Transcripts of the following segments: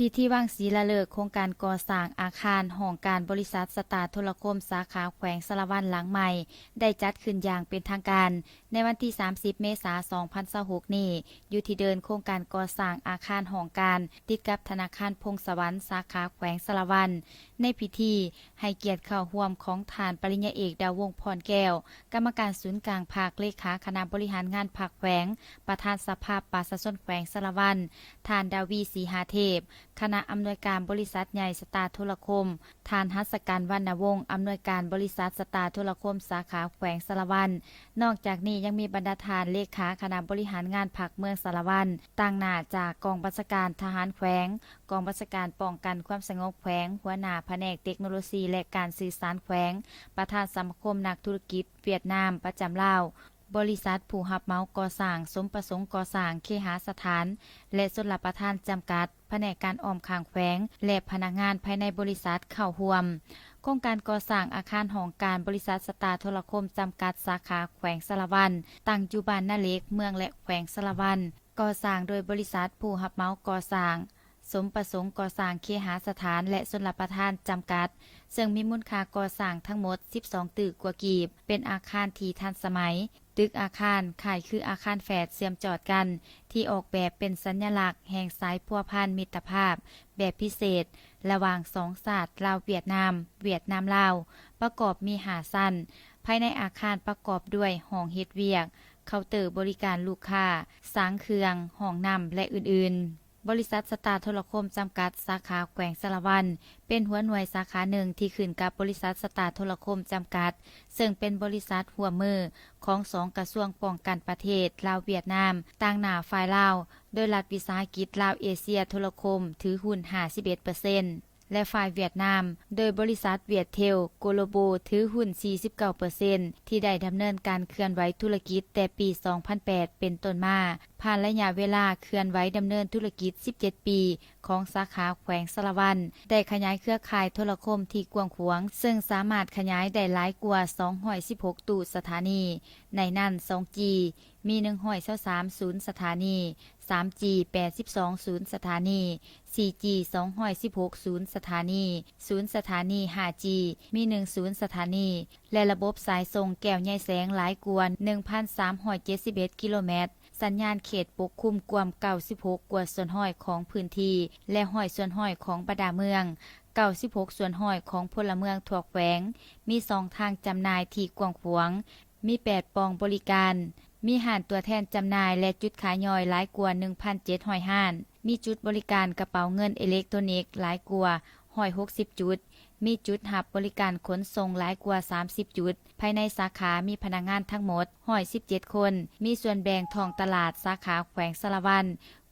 ພິທີວາງສີລາເລີກໂຄງການກໍ່ສ້າງອາຄານຫ້ອງການບໍລິສັດສະຕາໂທລະຄົມສາຂາແຂວງສາລະວັນຫຼັງໃໝ່ ໄດ້ຈັດຂຶ້ນຢ່າງເປັນທາງການ ໃນວັນທີສາມສິບ ເມສາ ສອງພັນຊາວຫົກນີ້ ຢູ່ທີ່ເດີ່ນໂຄງການກໍ່ສ້າງອາຄານຫ້ອງການ ຕິດກັບທະນາຄານພົງສະຫວັນ ສາຂາແຂວງສາລະວັນ. ໃນພິທີ ໃຫ້ກຽດເຂົ້າຮ່ວມຂອງທ່ານປະລິນຍາເອກ ດາວວົງ ພອນແກ້ວ ກຳມະການສູນກາງພັກ, ເລຂາຄະນະບໍລິຫານງານພັກແຂວງ, ປະທານສະພາປະຊາຊົນແຂວງສາລະວັນ, ທ່ານ ດາວີ ສີຫາເທບ ຄະນະອຳນວຍການບໍລິສັດໃຫຍ່ສະຕາໂທລະຄົມ, ທ່ານ ຫັດສະກັນ ວັນນະວົງ ອຳນວຍການບໍລິສັດສະຕາໂທລະຄົມສາຂາແຂວງສາລະວັນ. ນອກຈາກນີ້ຍັງມີບັນດາທ່ານເລຂາຄະນະບໍລິຫານງານພັກເມືອງສາລະວັນ, ຕາງໜ້າຈາກກອງບັນຊາການທະຫານແຂວງ, ກອງບັນຊາການປ້ອງກັນຄວາມສະຫງົບແຂວງ, ຫົວໜ້າພະແນກເຕັກໂນໂລຊີ ແລະ ການສື່ສານແຂວງ, ປະທານສະມາຄົມນັກທຸລະກິດຫວຽດນາມປະຈຳລາວ, ບໍລິສັດຜູ້ຮັບເໝົາກໍ່ສ້າງ ສົມປະສົງກໍ່ສ້າງເຄຫະສະຖານ ແລະ ຊົນລະປະທານຈຳກັດ, ພະແນກການອ້ອມຂ້າງແຂວງ ແລະ ພະນັກງານພາຍໃນບໍລິສັດເຂົ້າຮ່ວມ. ໂຄງການກໍ່ສ້າງອາຄານຫ້ອງການບໍລິສັດສະຕາໂທລະຄົມຈຳກັດ ສາຂາແຂວງສາລະວັນ ຕັ້ງຢູ່ບ້ານນາເຫຼັກ ເມືອງ ແລະ ແຂວງສາລະວັນ, ກໍ່ສ້າງໂດຍບໍລິສັດຜູ້ຮັບເໝົາກໍ່ສ້າງ ສົມປະສົງກໍ່ສ້າງເຄຫະສະຖານ ແລະ ຊົນລະປະທານຈຳກັດ, ເຊິ່ງມີມູນຄ່າກໍ່ສ້າງທັງໝົດສິບສອງຕື້ກວ່າກີບ, ເປັນອາຄານທີ່ທັນສະໄໝ, ຕຶກອາຄານຄ້າຍຄືອາຄານແຟດເຊື່ອມຈອດກັນ ທີ່ອອກແບບເປັນສັນຍະລັກແຫ່ງສາຍພົວພັນມິດຕະພາບແບບພິເສດ ລະຫວ່າງສອງຊາດ ລາວ-ຫວຽດນາມ, ຫວຽດນາມ-ລາວ, ປະກອບມີຫ້າຊັ້ນ. ພາຍໃນອາຄານປະກອບດ້ວຍຫ້ອງເຮັດວຽກ, ເຄົາເຕີບໍລິການລູກຄ້າ, ສາງເຄື່ອງ, ຫ້ອງນ້ຳ ແລະ ອື່ນໆ. ບໍລິສັດສະຕາໂທລະຄົມຈຳກັດ ສາຂາແຂວງສາລະວັນ ເປັນຫົວໜ່ວຍສາຂາໜຶ່ງທີ່ຂຶ້ນກັບບໍລິສັດສະຕາໂທລະຄົມຈຳກັດ ເຊິ່ງເປັນບໍລິສັດຮ່ວມມືຂອງສອງກະຊວງປ້ອງກັນປະເທດ ລາວ-ຫວຽດນາມ, ຕາງໜ້າຝ່າຍລາວ ໂດຍລັດວິສາຫະກິດລາວເອເຊຍໂທລະຄົມ ຖືຫຸ້ນຫ້າສິບເອັດເປີເຊັນ ແລະ ຝ່າຍຫວຽດນາມ ໂດຍບໍລິສັດຫວຽດເທວໂກລໂບ ຖືຫຸ້ນສີ່ສິບເກົ້າເປີເຊັນ ທີ່ໄດ້ດຳເນີນການເຄື່ອນໄຫວທຸລະກິດແຕ່ປີສອງພັນແປດເປັນຕົ້ນມາ. ຜ່ານໄລຍະເວລາເຄື່ອນໄຫວດຳເນີນທຸລະກິດສິບເຈັດປີຂອງສາຂາແຂວງສາລະວັນ ໄດ້ຂະຫຍາຍເຄືອຂ່າຍໂທລະຄົມທີ່ກວ້າງຂວາງ, ເຊິ່ງສາມາດຂະຫຍາຍໄດ້ຫຼາຍກວ່າສອງຮ້ອຍສິບຫົກຕູ້ສະຖານີ, ໃນນັ້ນ ສອງຈີ ມີໜຶ່ງຮ້ອຍຊາວສາມສູນສະຖານີ, ສາມຈີ ແປດສິບສອງສູນສະຖານີ, ສີ່ຈີ ສອງຮ້ອຍສິບຫົກສູນສະຖານີ, ສູນສະຖານີ ຫ້າຈີ ມີໜຶ່ງສູນສະຖານີ ແລະ ລະບົບສາຍສົ່ງແກ້ວໃຍແສງຫຼາຍກວ່າໜຶ່ງພັນສາມຮ້ອຍເຈັດສິບເອັດກິໂລແມັດ, ສັນຍານເຂດປົກຄຸມກວມເກົ້າສິບຫົກກວ່າສ່ວນຮ້ອຍຂອງພື້ນທີ່ ແລະ ຮ້ອຍສ່ວນຮ້ອຍຂອງບັນດາເມືອງ, ເກົ້າສິບຫົກສ່ວນຮ້ອຍຂອງພົນລະເມືອງທົ່ວແຂວງ, ມີຊ່ອງທາງຈຳໜ່າຍທີ່ກວ້າງຂວາງ, ມີແປດປ່ອງບໍລິການ, ມີຮ້ານຕົວແທນຈຳໜ່າຍ ແລະ ຈຸດຂາຍຍ່ອຍຫຼາຍກວ່າໜຶ່ງພັນເຈັດຮ້ອຍຮ້ານ, ມີຈຸດບໍລິການກະເປົາເງິນເອເລັກໂຕນິກຫຼາຍກວ່າຮ້ອຍຫົກສິບຈຸດ, ມີຈຸດຮັບບໍລິການຂົນສົ່ງຫຼາຍກວ່າສາມສິບຈຸດ. ພາຍໃນສາຂາມີພະນັກງານທັງໝົດຮ້ອຍສິບເຈັດຄົນ, ມີສ່ວນແບ່ງທ້ອງຕະຫຼາດສາຂາແຂວງສາລະວັນ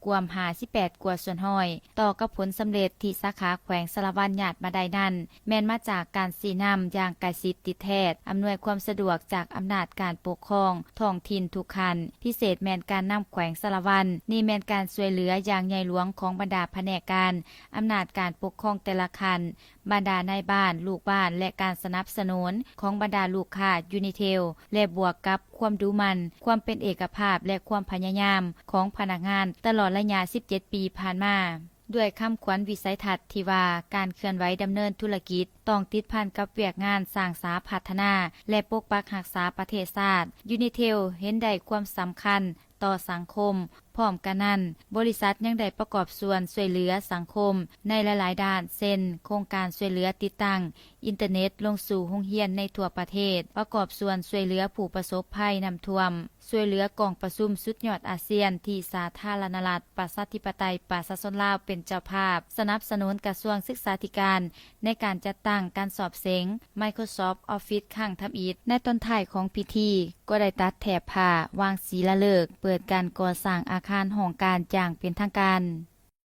ກວມຫ້າສິບແປດກວ່າສ່ວນຮ້ອຍ. ຕໍ່ກັບຜົນສຳເລັດທີ່ສາຂາແຂວງສາລະວັນຍາດມາໄດ້ນັ້ນ ແມ່ນມາຈາກການຊີ້ນຳຢ່າງໃກ້ຊິດຕິດແທດ, ອຳນວຍຄວາມສະດວກຈາກອຳນາດການປົກຄອງທ້ອງຖິ່ນທຸກຂັ້ນ, ພິເສດແມ່ນການນຳແຂວງສາລະວັນ. ນີ້ແມ່ນການຊ່ວຍເຫຼືອຢ່າງໃຫຍ່ຫຼວງຂອງບັນດາພະແນກການ, ອຳນາດການປົກຄອງແຕ່ລະຂັ້ນ, ບັນດານາຍບ້ານ, ລູກບ້ານ ແລະ ການສະໜັບສະໜູນຂອງບັນດາລູກຄ້າຢູນິເທວ ແລະ ບວກກັບຄວາມດຸໝັ່ນ, ຄວາມເປັນເອກະພາບ ແລະ ຄວາມພະຍາຍາມຂອງພະນັກງານຕະຫຼອດໄລຍະສິບເຈັດປີຜ່ານມາ. ດ້ວຍຄຳຂວັນວິໄສທັດທີ່ວ່າ ການເຄື່ອນໄຫວດຳເນີນທຸລະກິດຕ້ອງຕິດພັນກັບວຽກງານສ້າງສາພັດທະນາ ແລະ ປົກປັກຮັກສາປະເທດຊາດ, ຢູນິເທວເຫັນໄດ້ຄວາມສຳຄັນ ຕໍ່ສັງຄົມ. ພ້ອມກັນນັ້ນ, ບໍລິສັດຍັງໄດ້ປະກອບສ່ວນຊ່ວຍເຫຼືອສັງຄົມໃນຫຼາຍໆດ້ານ ເຊັ່ນ ໂຄງການຊ່ວຍເຫຼືອຕິດຕັ້ງອິນເຕີເນັດລົງສູ່ໂຮງຮຽນໃນທົ່ວປະເທດ, ປະກອບສ່ວນຊ່ວຍເຫຼືອຜູ້ປະສົບໄພນ້ຳຖ້ວມ, ຊ່ວຍເຫຼືອກອງປະຊຸມສຸດຍອດອາຊຽນທີ່ສາທາລະນະລັດ ປະຊາທິປະໄຕ ປະຊາຊົນລາວເປັນເຈົ້າພາບ, ສະໜັບສະໜູນກະຊວງສຶກສາທິການ ໃນການຈັດຕັ້ງການສອບເສັງ Microsoft Office ຄັ້ງທຳອິດ. ໃນຕອນທ້າຍຂອງພິທີ ກໍໄດ້ຕັດແຖບຜ້າວາງສີລາເລີກ ເປີດການກໍ່ສ້າງອາຄານຫ້ອງການຢ່າງເປັນທາງການ.